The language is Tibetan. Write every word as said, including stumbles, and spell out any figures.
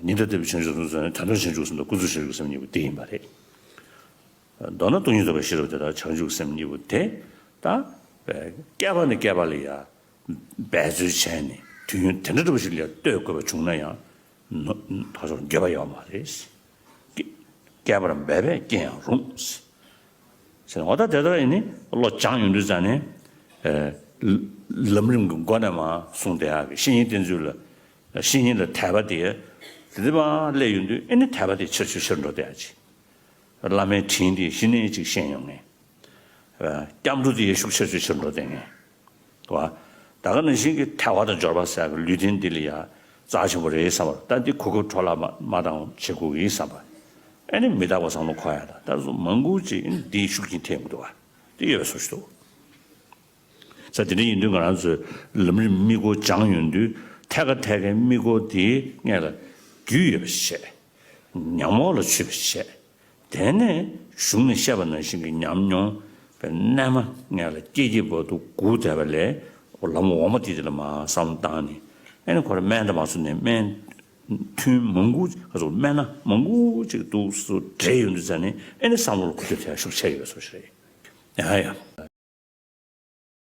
ཉི་ཟླ་ལྟ་བུའི་བྱང་ཆུབ་སེམས་གསུམ་ནི་དོན་དམ་བྱང་ཆུབ་སེམས་དང་ཀུན་རྫོབ་བྱང་ཆུབ་སེམས་གཉིས་པོ་དེ་ཡིན་པ་རེད། མདོར་ན་སྟོང་ཉིད་རྫོགས་པའི་ཤེས་རབ་དེ་དག་བྱང་ཆུབ་སེམས་གཉིས་པོ་དེ་ད་བསྐལ་པ་ནས་བསྐལ་པ་ལ་ཡང་འབད་རྩོལ་བྱས་ནས་དུས་ཡུན་དེ་འདྲ་འདྲ་པོ་ཞིག་ལ་ཡང་གཏོད་དགོས་པ་བྱུང་ན་ཡང་ནོ་ད་ཆོག་འགྱོད་པ་ཡོད་མ་རེད། བསྐལ་པར་འབད་པས་སྐྱེ་ཡང་རུང་། ཟེར་ནས་འོ་ད་དེ་ལྟར་ཡིན་ནི་བློ་སྦྱངས་ཡོང་དུས་ཙང་ནས་ལམ་རིམ་གྱི་སྒོ་ནས་མར་གསུངས་བསྡད་ཡག་གི་བཤེས་གཉེན་བསྟེན་ཚུལ་ལ། བཤེས་གཉེན་ལ་དད་པ་དེ་དེ་དེ་མར་སླེབས་ཡོང་དུས་ཨེ་ནི་དད་པ་དེ་ཆེར་ཆེར་ཆེར་འགྲོ་བསྡད་ཡག་ཅིག་བླ་མའི་དྲིན་དེ་གཞི་ནས་ཅིག་ཤེས་ཡོང་ངེས། སྐྱབས་འགྲོ་དེ་ཤུགས་ཆེར་ཆེར་ཆེར་འགྲོ་བསྡད་ངེས། བ། ད་ག་ནང་བཞིན་གྱི་ཐལ་བ་དང་འབྱོར་པ་ཟེར་ཡག་གི་ལུས་རྟེན་འདི་ལ་ཡ་རྩ་ཆེན་པོ་རེད་བསམ་པ་ད་འདི་གོ་སྐབས་འཕྲོ་བརླག་མ་མ་བཏང་བྱེད་དགོས་ཀྱི་ཡིན་བསམ་པ། ཨེ་ནི་མི་རྟག་པ་བསམ་བློ་འཁོར་ཡག་ད་ད་སོ་མང་པོ་ཅིག་འདིའི་ཤུགས་རྐྱེན་ཐེབས་ཀྱི་འདུག་བ། དེ་ཡོད་པའི་བཟོ་ཞིག་འདུག་ས་དེ་འདྲ་ཡིན་དུས་ང་རང་ཚོས་ལམ་རིམ་དམིགས་སྐོར་སྦྱངས་ཡོང་དུས་ཐད་ཀ་ཐད་ཀའི་དམིགས་སྐོར་དེའི་སྔོན་ལ་རྒྱུས་ཡོད་པ་ཞིག་བྱས། ཉམས་འོག་ལ་ཆུད་པ་ཞིག་བྱས། དེ་ནས་གཞུང་ནས་བཤད་པ་ནང་བཞིན་གྱི་ཉམས་མྱོང་པའི་རྣལ་མ་སྔོན་ལ་སྐྱེ་སྐྱེ་བར་དུ་སྒུག་བསྡད་པ་ལས་ལམ་འོག་མ་དེ་དེ་ལ་མར་བསམ་བློ་བཏང་ནས་ཨེ་ནི་ཁོ་རང་སྨན་དང་མ་སོ་ནས་སྨན་ཐུན་མང་པོ་ག་ཚོད་སྨན་སྣ་མང་པོ་ཅིག་འདུག་སུ་འདྲེས་ཡོང་དུས་ཙང་ནས་ཨེ་ནི་བསམ་བློ་ལ་གོ་ཐོས་ཐེབས་ཤུགས་ཆེ་ཡོད་བཟོ་ཞིག་རེད། ཡ་ཡ།